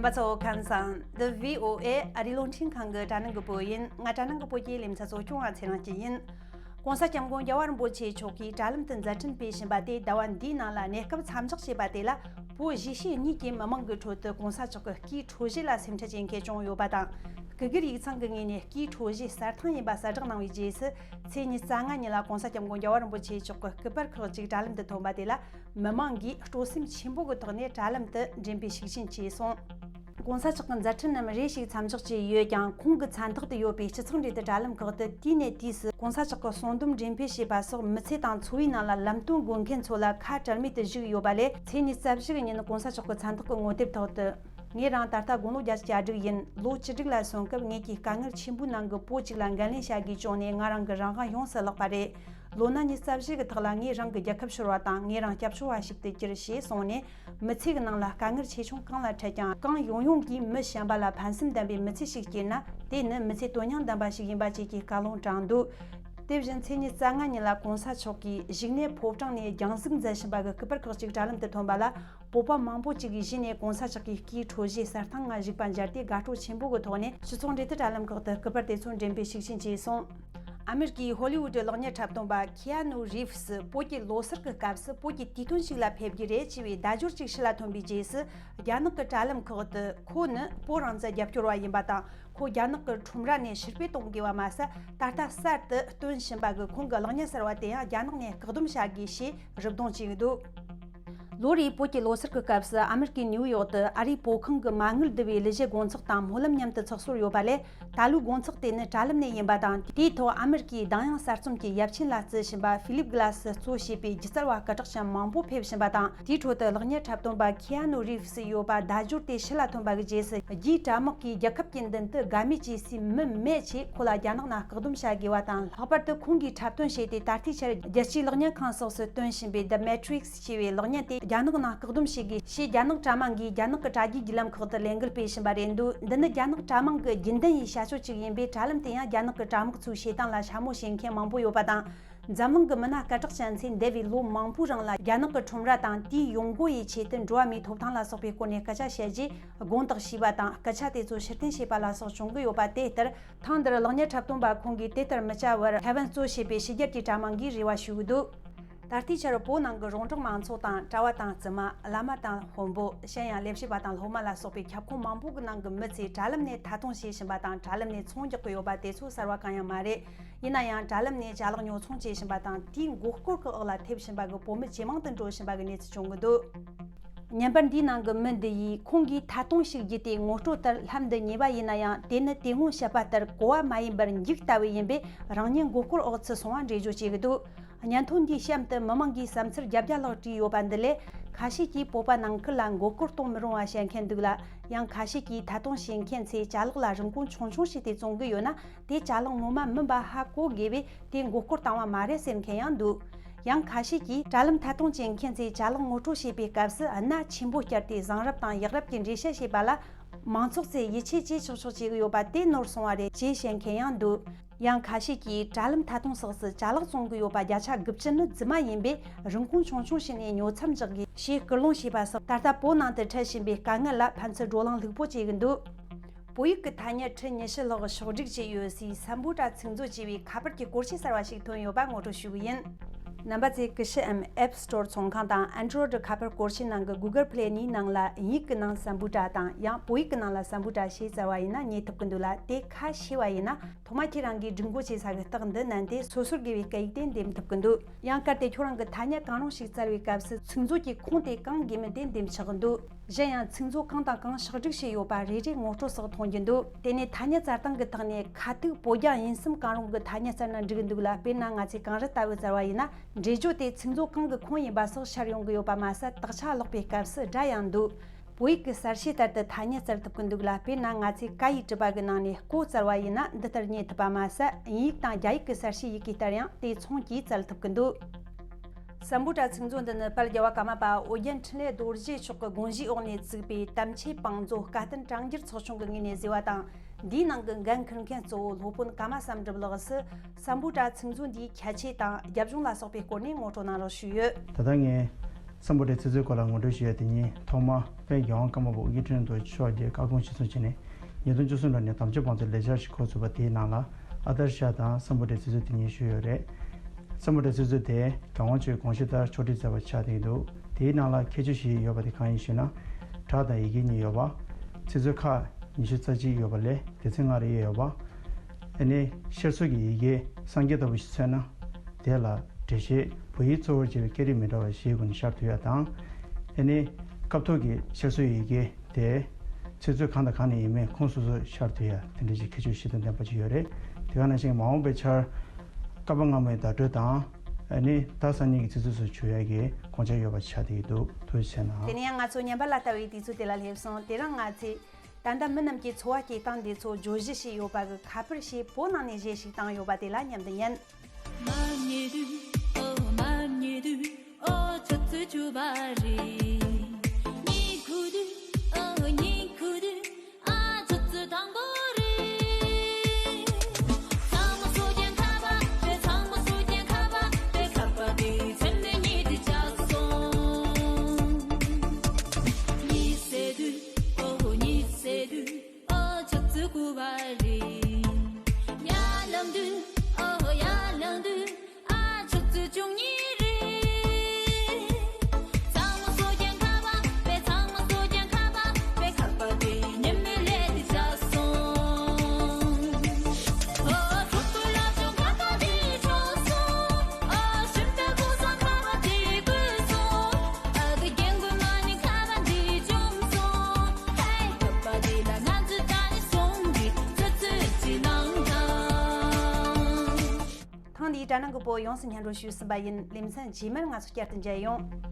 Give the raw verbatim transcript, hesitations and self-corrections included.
པ་ཚོ་ཁམས་བཟང་། འདི་བྷི་ཨོ་ཨེ་ཨ་རིའི་རླུང་འཕྲིན་ཁང་གི་དྲ་སྣང་གི་བོད་ཡིན། ང་དྲ་སྣང་གི་བོད་ཀྱི་ལེ་ཚན་གཙོ་སྐྱོང་བ་ཚེ་རིང་སྐྱིད་ཡིན། ྋགོང་ས་ྋསྐྱབས་མགོན་རྒྱལ་བ་རིན་པོ་ཆེ་མཆོག་གིས་དྲ་ལམ་དུ་མཛད་འཕྲིན་སྤེལ་བཞིན་པ་དེ་ཟླ་བ་འདིའི་ནང་ལ་གནས་སྐབས་མཚམས་འཇོག་བྱས་པ་དེ་ལ། བོད་གཞིས་བྱེས་གཉིས་ཀྱི་མི་མང་གི་ཁྲོད་དུ་ྋགོང་ས་མཆོག་གི་སྐུའི་འཕྲོད་བཞེས་ལ་སེམས་ཁྲལ་བྱེད་མཁན་བྱུང་ཡོད་པ་དང་། སྐུ་སྒེར་ཡིག་ཚང་གི་ངོས་ནས་སྐུའི་འཕྲོད་བཞེས་གསལ་ཐང་ཡིན་པ་གསལ་བསྒྲགས་གནང་བའི་རྗེས་སུ། ཚེས་ཉི་ཤུ་རྩ་ལྔ་ཉིན་ལ་ྋགོང་ས་ྋསྐྱབས་མགོན་རྒྱལ་བ་རིན་པོ་ཆེ་མཆོག་གི་སྐུ་པར་ཁག་ཅིག་དྲ་ལམ་དུ་ཐོན་པ་དེ་ལ། མི་མང་གིས་སྤྲོ་སེམས་ཆེན་པོ་གི་ཐོག་ནས་དྲ་ལམ་དུ་འགྲེམས་སྤེལ་ཤུགས་ཆེན་བྱས་སོང་། ྋགོང་ས་མཆོག་གི་མཛད་འཕྲིན་རྣམས་རེ་ཞིག་མཚམས་འཇོག་བྱས་ཡོད་ཀྱང་། ཁོང་གི་མཚན་རྟགས་དུ་ཡོད་པའི་སྤྱི་ཚོགས་འབྲེལ་མཐུད་དྲ་ལམ་ཁག་ཏུ་དུས་ནས་དུས་སུ་ྋགོང་ས་མཆོག་གི་གསུང་འབུམ་འགྲེམས་སྤེལ་བྱས་པ་སོགས་མི་ཚེ་དང་འཚོ་བའི་ནང་ལ་ལམ་སྟོན་དགོས་མཁན་ཚོ་ལ་ཁ་བྲལ་མེད་དུ་བཞུགས་ཡོད་པ་ལས། ཚེས་ཉི་ཤུ་རྩ་བཞི་གི་ཉིན་ྋགོང་ས་མཆོག་གི་མཚན་རྟགས་ཀྱི་ངོ་དེབ་ཐོག་ཏུ། ངས་རང་ད་ལྟ་དགུང་ལོ་བརྒྱད་ཅུ་གྱ་དྲུག་ཡིན། ལོ་བཅུ་དྲུག་ལ་སོན་སྐབས་ངེད་ཀྱི་དཀའ་ངལ་ཆེན་པོའི་ནང་གི་པོ་གཅིག་ལ་འགན་ལེན་བྱ་དགོས་བྱུང་ནས། ང་རང་གི་རང་དབང་ཡོངས་སུ་བརླག་པ་རེད། ལོ་ན་ཉི་ཤུ་རྩ་བཞི་གི་ཐོག་ལ་ངས་རང་གི་རྒྱལ་ཁབ་ཤོར་བ་དང་། ངས་རང་སྐྱབས་བཅོལ་བ་ཞིག་ཏུ་གྱུར་ཞེས་གསུངས་ནས། མི་ཚེ་གི་ནང་ལ་དཀའ་ངལ་ཆེ་ཆུང་གང་ལ་འཕྲད་ཀྱང་། གང་ཡོང་ཡོང་གིས་མི་གཞན་པ་ལ་ཕན་སེམས་ལྡན་པའི་མི་ཚེ་ཞིག་སྐྱེལ་ན། དེ་ནི་མི་ཚེ་དོན་སྙིང་ལྡན་པ་ཞིག་ཡིན་པ་བཅས་ཀྱི་བཀའ་ལུང་དྲངས་འདུག་དེ་བཞིན་ཚེས་ཉི་ཤུ་རྩ་ལྔ་ཉིན་ལ་ྋགོང་ས་མཆོག་གིས་བཞུགས་གནས་ཕོ་བྲང་ནས་རྒྱང་གཟིགས་མཛད་བཞིན་པ་གི་སྐུ་པར་ཁག་ཅིག་དྲ་ལམ་དུ་ཐོན་པ་ལ། བོད་པ་མང་པོ་ཅིག་གིས་གཞི་ནས་ྋགོང་ས་མཆོག་གི་སྐུའི་འཕྲོད་བཞེས་གསལ་ཐང་ལ་གཞིགས་པ་མཇལ་ཏེ། དགའ་སྤྲོ་ཆེན་པོ་གི་ཐོག་ནས་སྤྱི་ཚོགས་འབྲེལ་མཐུད་དྲ་ལམ་ཁག་ཏུ་སྐུ་པར་དེ་ཚོ་འགྲེམས་སྤེལ་ཤུགས་ཆེན་བྱས་སོང་། ཨ་མེ་རི་ཀའི་ཧོ་ལི་ཝུད་གློག་བརྙན་འཁྲབ་སྟོན་པ་ཁི་ཨ་ནུ་རིབ་སི་བོད་ཀྱི་ལོ་སར་གྱི་སྐབས་སུ་བོད་ཀྱི་དུས་སྟོན་ཞིག་ལ་ཕེབས་རྒྱུ་རེད་ཅེས་པའི་བརྡ་སྦྱོར་ཅིག་ཕྱི་ལ་ཐོན་པའི་རྗེས་སུ། རྒྱ་ནག་གི་དྲ་ལམ་ཁག་ཏུ་ཁོ་ནི་བོད་རང་བཙན་རྒྱབ་སྐྱོར་བ་ཡིན་པ་དང་། ཁོ་རྒྱ་ནག་གི་ཁྲོམ་ར་ནས་ཕྱིར་འབུད་གཏོང་དགོས་པ་མ་ཟད། ད་ལྟ་གསར་དུ་སྟོན་བཞིན་པ་གི་ཁོང་གི་གློག་བརྙན་གསར་བ་དེ་ཡང་རྒྱ་ནག་ནས་བཀག་སྡོམ་བྱ་དགོས་ཞེས་རུབ་རྡུང་བྱས་འདུག་ལོ་རེའི་བོད་ཀྱི་ལོ་སར་གྱི་སྐབས་སུ་ཨ་མེ་རི་ཀའི་ནིའུ་ཡོག་ཏུ་ཨ་རིའི་བོད་ཁང་གི་མ་དངུལ་བསྡུ་བའི་གླུ་གཞས་དགོང་ཚོགས་དང་སྨོན་ལམ་མཉམ་དུ་ཚོགས་སྲོལ་ཡོད་པ་ལས། ད་ལོའི་དགོང་ཚོགས་དེ་ནི་དྲ་ལམ་ནས་ཡིན་པ་དང་། དེའི་ཐོག་ཨ་མེ་རི་ཀའི་གདངས་དབྱངས་གསར་རྩོམ་གྱི་ཡབ་ཆེན་ལ་བརྩི་བཞིན་པ་ཧྥི་ལིབ་གྷི་ལ་སི་གཙོ་བྱས་པའི་སྒྱུ་རྩལ་བ་སྐུ་དྲག་ཅན་མང་པོ་ཕེབས་བཞིན་པ་དང་། དེའི་ཁྲོད་དུ་གློག་བརྙན་འཁྲབ་སྟོན་པ་ཁི་ཨ་ནུ་རིབ་སི་ཡོད་པ་བརྡ་སྦྱོར་དེ་ཕྱི་ལ་ཐོན་པ་གི་རྗེས་སུ། རྒྱའི་དྲ་དམག་གིས་རྒྱལ་ཁབ་ཀྱི་མདུན་དུ་དགའ་མོས་ཀྱི་སའི་མི་མེད་ཆེད་ཁོ་ལ་རྒྱ་ནག་ནང་བཀག་སྡོམ་བྱ་དགོས་པ་དང་། ལྷག་པར་དུ་ཁོང་གིས་འཁྲབ་སྟོན་བྱས་ཏེ། ད་ལྟའི་ཆར་རྒྱལ་སྤྱིའི་གློག་བརྙན་ཁང་སོགས་སུ་སྟོན་བཞིན་པའི་The Matrix ཞེས་པའི་གློག་བརྙན་དེ་རྒྱ་ནག་ནང་བཀག་སྡོམ་བྱེད་དགོས་ཞེས་རྒྱ་ནག་དྲ་དམངས་ཀྱིས་རྒྱ་ནག་གི་དྲ་རྒྱའི་བརྒྱུད་ལམ་ཁག་ཏུ་ལས་འགུལ་སྤེལ་བཞིན་པ་རེད་འདུག་འདི་ནི་རྒྱ་ནག་དྲ་དམངས་ཀྱི་རྒྱུན་ལྡན་ཡིན་བྱ་སྤྱོད་ཅིག་ཡིན་པས། དྲ་ལམ་དེ་ཡང་རྒྱ་ནག་གི་དྲ་དམག་ཚོའི་བྱེད་སྟངས་ལ་འཕྱ་སྨོད་བྱེད་མཁན་མང་པོ་ཡོད་པ་དང་། འཛམ་གླིང་གི་མི་སྣ་སྐད་གྲགས་ཅན་ཚོས་འདས་པའི་ལོ་མང་པོའི་རིང་ལ་རྒྱ་ནག་གི་ཁྲོམ་ར་དང་དེའི་ཡོང་སྒོ་ཡི་ཆེད་དུ་འགྲོ་བ་མིའི་ཐོབ་ཐང་ལ་སོགས་པའི་སྐོར་ནས་སྐད་ཆ་བཤད་རྗེས་དགོངས་དག་ཞུས་པ་དང་། སྐད་ཆ་དེ་ཚོ་ཕྱིར་འཐེན་བྱས་པ་ལ་སོགས་བྱུང་གི་ཡོད་པ་དེ་ལྟར། ཐེངས་འདིར་གློག་བརྙན་འཁྲབ་སྟོན་པ་ཁོང་གིས་དེ་ལྟར་མི་བྱ་བར་ཐའེ་ཝན་གཙོ་བྱས་པའི་ཕྱི་རྒྱལ་གྱི་དྲ་དམངས་ཀྱིས་རེ་བ་ཞུ་གི་འདུག་ད་ལྟའི་ཆར་བོད་ནང་གི་རོང་འབྲོག་མང་ཚོགས་དང་། གྲྭ་བ་དང་བཙུན་མ། བླ་མ་དང་དཔོན་པོ། གཞན་ཡང་ལས་བྱེད་པ་དང་སློབ་མ་ལ་སོགས་པའི་ཁྱབ་ཁོངས་མང་པོ་གི་ནང་གི་མི་ཚོས་དྲ་ལམ་ནས་ཐད་གཏོང་བྱེད་བཞིན་པ་དང་། དྲ་ལམ་ནས་ཚོང་རྒྱག་གི་ཡོད་པ་དེ་ཚོ་གསར་བ་གང་ཡང་མ་རེད། ཡིན་ན་ཡང་། དྲ་ལམ་ནས་ཅ་ལག་ཉོ་ཚོང་བྱེད་བཞིན་པ་དང་། དེའི་མགོ་སྐོར་གྱི་འོག་ལ་ཐེབས་བཞིན་པ་གི་བོད་མི་ཇེ་མང་དུ་འགྲོ་བཞིན་པ་གི་གནས་ཚུལ་བྱུང་གི་འདུག་བརྙན་པར་འདིའི་ནང་གི་མི་འདི་ཡིས་ཁོང་གིས་ཐད་གཏོང་ཞིག་བརྒྱུད་དེ་ངོ་སྤྲོད་ལྟར་ལྷམ་འདི་ཉོས་པ་ཡིན་ན་ཡང་། དེ་ནི་དེ་སྔོན་བཤད་པ་ལྟར་གོ་བ་མ་ཡིན་པར་འཇིག་ལྟ་བུ་ཡིན་པས། རང་ཉིད་མགོ་སྐོར་འོག་ཚུད་སོང་བ་འགྲེལ་བརྗོད་བྱེད་ཀྱི་འདུག་བརྙན་ཐུང་འདིའི་གཤམ་དུ་མི་མང་གིས་བསམ་ཚུལ་བརྒྱད་བརྒྱ་ལྷག་བྲིས་ཡོད་པ་འདི་ལས། ཁ་ཤས་ཀྱིས་བོད་པ་ནང་ཁུལ་ལ་མགོ་སྐོར་གཏོང་མི་རུང་བ་བཤད་མཁན་འདུག་ལ། ཡང་ཁ་ཤས་ཀྱིས་ཐད་གཏོང་བྱེད་མཁན་ཚོས་ཅ་ལག་ལ་རིན་གོང་ཆུང་ཆུང་ཞིག་སྟེར་བཙོང་གི་ཡོད་ན། དེ་ཅ་ལག་ངོ་མ་མིན་པ་ཧ་གོ་དགོས་པས། དེ་མགོ་སྐོར་བཏང་བ་མ་རེད་ཟེར་མཁན་ཡང་འདུག་ཡང་ཁ་ཤས་ཀྱིས་དྲ་ལམ་ཐད་གཏོང་བྱེད་མཁན་ཚོས་ཅ་ལག་ངོ་སྤྲོད་བྱེད་པའི་སྐབས་སུ། སྣ་ཆེན་པོ་བསྐྱར་ཏེ་བཟང་རབས་དང་ཡག་རབས་ཀྱི་འགྲེལ་བཤད་བྱེད་པ་ལ། མང་ཚོགས་ཚོས་ཡིད་ཆེས་བྱེད་ཆོག་ཆོག་བྱེད་ཀྱི་ཡོད་པ་དེ་ནོར་སོང་བ་རེད་ཅེས་བཤད་མཁན་ཡང་འདུག་ཡང་ཁ་ཤས་ཀྱིས་དྲ་ལམ་ཐད་གཏོང་སོགས་སུ་ཅ་ལག་བཙོང་གི་ཡོད་པ་བརྒྱ་ཆ་དགུ་བཅུ་ནི་རྫུན་མ་ཡིན་པས། རིན་གོང་ཆུང་ཆུང་བྱས་ནས་ཉོ་མཚམས་འཇོག་དགོས་ཞེས་སྐུལ་སློང་བྱས་པ་སོགས། ད་ལྟ་བོད་ནང་དུ་འཕྲད་བཞིན་པའི་དཀའ་ངལ་ལ་ཕན་ཚུན་བགྲོ་གླེང་ལྷུག་པོ་བྱེད་ཀྱི་འདུག་བོད་ཡིག་གི་ཐ་སྙད་ཁྲི་ཉི་ཤུ་ལྷག་ཕྱོགས་བསྒྲིགས་བྱས་ཡོད་སའི་སམ་བྷོ་ཊ་ཚིག་མཛོད་ཅེས་པའི་ཁ་པར་གྱི་སྐོར་ཆས་གསར་བ་ཞིག་ཐོན་ཡོད་པ་ངོ་སྤྲོད་ཞུ་གི་ཡིན། རྣམ་པ་ཚོས་ཀུ་ཤུ་འམ་App Store ཚོང་ཁང་དང་Android ཁ་པར་སྐོར་ཆས་ནང་གི་Google Play གཉིས་ནང་ལ་དབྱིན་ཡིག་གི་ནང་སམ་བྷོ་ཊ་དང་། ཡང་བོད་ཡིག་གི་ནང་ལ་སམ་བྷོ་ཊ་ཞེས་བཙལ་བ་ཡིན་ན་རྙེད་ཐུབ་ཀྱི་འདུག་ལ། དེ་ཁ་ཕྱེ་བ་ཡིན་ན། ཐོག་མ་ཁྱེད་རང་གིས་སྒྲིག་འགོད་བྱེད་ས་གི་རྟགས་འདི་མནན་ཏེ། སོ་སོར་དགོས་པའི་སྐད་ཡིག་དེ་འདེམས་ཐུབ་ཀྱི་འདུག་ཡང་གལ་ཏེ་ཁྱོད་རང་གི་ཐ་སྙད་གང་རུང་ཞིག་བཙལ་བའི་སྐབས་སུ། ཚིག་མཛོད་ཀྱི་ཁོངས་དེ་གང་དགོས་མིན་དེ་འདེམས་ཆོག་གི་འདུག་གཞན་ཡང་། ཚིག་མཛོད་གང་དང་གང་ཕྱོགས་བསྒྲིགས་བྱས་ཡོད་པ་རེ་རེ་ངོ་སྤྲོད་སོགས་མཐོང་རྒྱུ་འདུག་དེ་ནས་ཐ་སྙད་བཙལ་སྟངས་ཀྱི་ཐོག་ནས། ཁ་ཐུག་བོད་རྒྱ་དབྱིན་གསུམ་གང་རུང་གི་ཐ་སྙད་བཙལ་ན་འགྲིག་གི་འདུག་ལ། དཔེར་ན། ང་ཚོས་གངས་རི་ལྟ་བུ་བཙལ་བ་ཡིན་ན། འགྲེལ་བརྗོད་དེ་ཚིག་མཛོད་གང་གི་ཁོངས་ཡིན་པ་སོགས་ཤར་ཡོང་གི་ཡོད་པ་མ་ཟད། དག་ཆ་ཀློག་པའི་སྐབས་སུ་སྒྲ་ཡང་འདུག་བོད་ཡིག་གི་གསལ་བཤད་ལྟར་དུ་ཐ་སྙད་བཙལ་ཐུབ་ཀྱི་འདུག་ལ། དཔེར་ན། ང་ཚོས་ཀ་ཡིག་གྲུབ་པ་གི་ནང་ནས་ཀོ་བཙལ་བ་ཡིན་ན། འདི་ལྟར་རྙེད་ཐུབ་པ་མ་ཟད། དབྱིན་ཡིག་དང་རྒྱ་ཡིག་གི་གསལ་བཤད་ཡི་གེ་ལྟར་ཡང་དེ་མཚུངས་ཀྱིས་བཙལ་ཐུབ་ཀྱི་འདུག་སམ་བྷོ་ཊ་ཚིག་མཛོད་འདི་ནི་དཔལ་རྒྱལ་བ་ཀརྨ་པ་ཨོ་རྒྱན་འཕྲིན་ལས་རྡོ་རྗེ་མཆོག་གི་དགོངས་གཞིའི་འོག་ནས་བཙུགས་པའི་དམ་ཆོས་བང་མཛོད་བཀའ་བསྟན་གྲངས་འགྱུར་ཚོགས་ཆུང་གི་ངོས་ནས་བཟོས་པ་དང་། འདིའི་ནང་གི་འགན་འཁུར་མཁན་གཙོ་བོ་སློབ་དཔོན་ཀརྨ་བསམ་གྲུབ་ལགས་སུ། སམ་བྷོ་ཊ་ཚིག་མཛོད་འདིའི་ཁྱད་ཆོས་དང་རྒྱབ་ལྗོངས་ལ་སོགས་པའི་སྐོར་ནས་ངོ་སྤྲོད་གནང་རོགས་ཞུས་ཡོད། ད་ལྟ་ངས་ སམ་བྷོ་ཊའི་ཚིག་མཛོད་སྐོར་ལ་ངོ་སྤྲོད་ཞུ་ཡ་དེ་ཉིད་ཐོག་མར་དཔལ་རྒྱལ་དབང་ཀརྨ་པ་ཨོ་རྒྱན་ཁྲི་རིང་རྡོ་རྗེ་མཆོག་གིས་བཀའ་དགོངས་གཞིར་བཟུང་བྱས་ནས་ཉིས་སྟོང་བཅུ་གསུམ་ལོ་ནས་དམ་བཅའ་བང་མཛོད་ལས་འཆར་ཞིག་འགོ་ཚུགས་པ་དེའི་ནང་ལ་ཨ་དར་ཤ་དང་སམ་བྷོ་ཊའི་ཚིག་མཛོད་དེ་གཉིས་ཞུས་ཡོད་རེད། སམ་བྷོ་ཊའི་ཚིག་མཛོད་དེ་རྒྱལ་དབང་མཆོག་གི་དགོངས་གཞི་ལྟར་ཕྱོགས་སྒྲིག་མཛད་པ་ཆགས་བསྡད་ཀྱི་འདུག་དེའི་ནང་ལ་ཁྱད་ཆོས་བཞི་ཡོད་པ་དེ་གང་ཡིན་ཞུས་ན། སྒྲ་དང་ཡི་གེ་གཉིས་ཡོད་པ། ཚིག་མཛོད་ཁག་ཉི་ཤུ་རྩ་གཅིག་ཡོད་པ་ལས་སྡེ་ཚན་ལྔ་རེ་ཡོད་པ། ཨ་ནི་ཤར་སོག་གི་ཡི་གེ་སངས་རྒྱས་ལྟ་བུ་ཞིག་མཚོན་ན། དེ་ལ་འགྲེལ་བཤད་བོད་ཡིག་གཙོ་བོར་བྱས་པའི་སྐད་རིགས་མི་འདྲ་བ་བཞིའི་སྒོ་ནས་ཤར་བསྡུ་ཡ་དང་། ཨ་ནི་སྐབས་ཐོག་གི་ཤར་སོག་ཡི་གེ་དེ་ཚིག་མཛོད་གང་དང་གང་ནས་ཡིན་མིན་ཁུངས་སོ་སོར་ཤར་བསྡུ་ཡ་དེ་འདྲ་ཞིག་ཁྱད་ཆོས་བཞི་དང་ལྡན་པ་ཅིག་ཡོད་རེད། དེ་ག་ནང་བཞིན་མ་འོངས་པའི་ཆར་བསྐལ་པ་སྔ་མའི་བརྡ་སྤྲོད་དང་། ཨ་ནི་ད་སང་ཉིན་གྱི་ཚིག་མཛོད་སུ་བསྒྱུར་ཡ་གི་དགོངས་འཆར་ཡོད་པ་ཆགས་བསྡད་ཀྱི་འདུག་ཐུགས་རྗེ་ཆེ་གནང་། དེ་ནས་ཡང་ང་ཚོ་ཉམས་པ་ལ་ལྟ་བའི་དུས་ཚོད་དེ་ལ་སླེབས་སོང་། དེ་རིང་ང་ཚོས་ད་ལྟ་མི་རྣམས་ཀྱི་འཚོ་བ་སྐྱེལ་སྟངས་འདི་ཚོ་བརྗོད་གཞི་ཞིག་ཡོད་པ་གི་ཁ་པར་ཞེས་བོད་ནང་ནས་གཞས་ཤིག་བཏང་ཡོད་པ་དེ་ལ་མཉམ་དུ་ཉན། ཐེངས་འདིའི་དྲ་ནང་གི་བོད་ཡོངས་སུ་སྙན་སྒྲོན་ཞུས་ཟིན་པ་ཡིན། ལེ་ཚན་རྗེས་མར་ང་ཚོ་བསྐྱར་དུ་མཇལ་ཡོང་།